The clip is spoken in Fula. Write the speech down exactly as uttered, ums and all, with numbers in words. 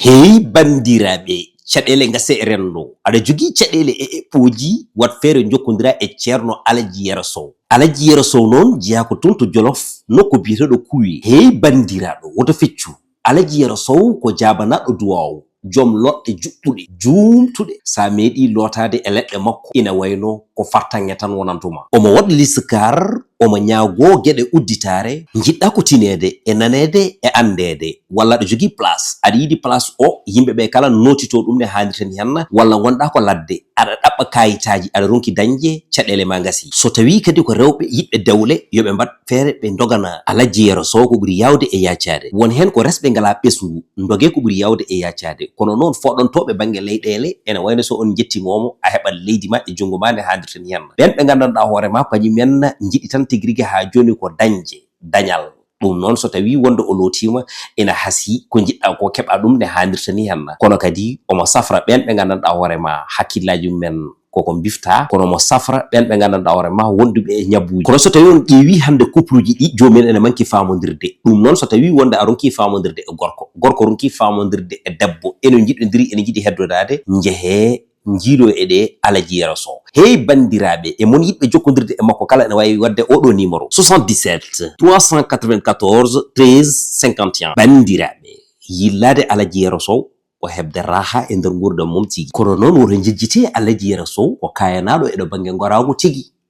Hey banndiraaɓe, caɗeele ngase e renndo. Aɗa jogii caɗeele e eɓɓooji? Waɗ feere njokkondira e Ceerno Alaji Yero Sow. Alaji Yero Sow noon jeyaa ko toon to Jolof, nokku biyeteeɗo Kuwe. Hey banndiraaɗo, woto feccu. Alaji Yero Sow ko jaabanaaɗo duwaaw, joom loɗɗe juɓɓuɗe, juumtuɗe. So a meeɗii lootaade e leɗɗe makko, ina wayno ko fartaŋŋe tan wonantuma. Omo waɗa liskaar, omo ñaagoo geɗe udditaare. Njiɗɗaa ko tineede e naneede e anndeede, walla aɗa jogii place, aɗa yiɗi place o yimɓe ɓe kala nootitoo ɗum ne haanirta ni henna, walla ngonɗaa ko ladde, aɗa ɗaɓɓa kaayitaaji, aɗa ronki dañde caɗeele ma ngasi. So tawii kadi ko rewɓe yiɗɓe dewle, yo ɓe mbaɗ feere ɓe ndogana Alaji Yero Sow ko ɓuri yaawde e yaacaade. Won heen ko resɓe ngalaa ɓesngu, ndogee ko ɓuri yaawde e yaacaade. Kono noon fooɗontooɓe bannge leyɗeele, ene wayno so on njettiima mo, a heɓat leydi ma e junngo ma nde haanirta ni henna. Ɓeen ɓe nganndanɗaa hoore ma, kañum en njiɗi tan tigi rigi haa jooni ko dañde, dañal. Ɗum noon so tawii wonde o lootiima, ina hasii ko njiɗɗaa ko keɓaa ɗum nde haanirta ni henna. Kono kadi omo safra ɓeen ɓe nganndanɗaa hoore ma hakkillaaji mum en koko mbifta, kono omo safra ɓeen ɓe nganndanɗaa hoore ma wonduɓe e ñabbuuji. Kono so tawii on ƴeewii hannde coupleuji ɗi, joomum en ene manki faamondirde. Ɗum noon so tawii wonde a ronkii faamondirde e gorko, gorko ronkii faamondirde e debbo, ene njiɗondiri, ene njiɗi heddodaade, njehee njiiloo e ɗe Alaji Yero Sow. Hey banndiraaɓe, e mon yiɗɓe jokkondirde e makko kala ene waawi waɗde oɗo numéro, soixante-dix-sept trois cent quatre-vingt-quatorze treize cinquante et un. Banndiraaɓe, yillaade Alaji Yero Sow ko heɓde raaha e nder nguurndam mum tigi. Kono noon woto njejjitee Alaji Yero Sow ko kaayanaaɗo e ɗo bannge ngoraagu tigi.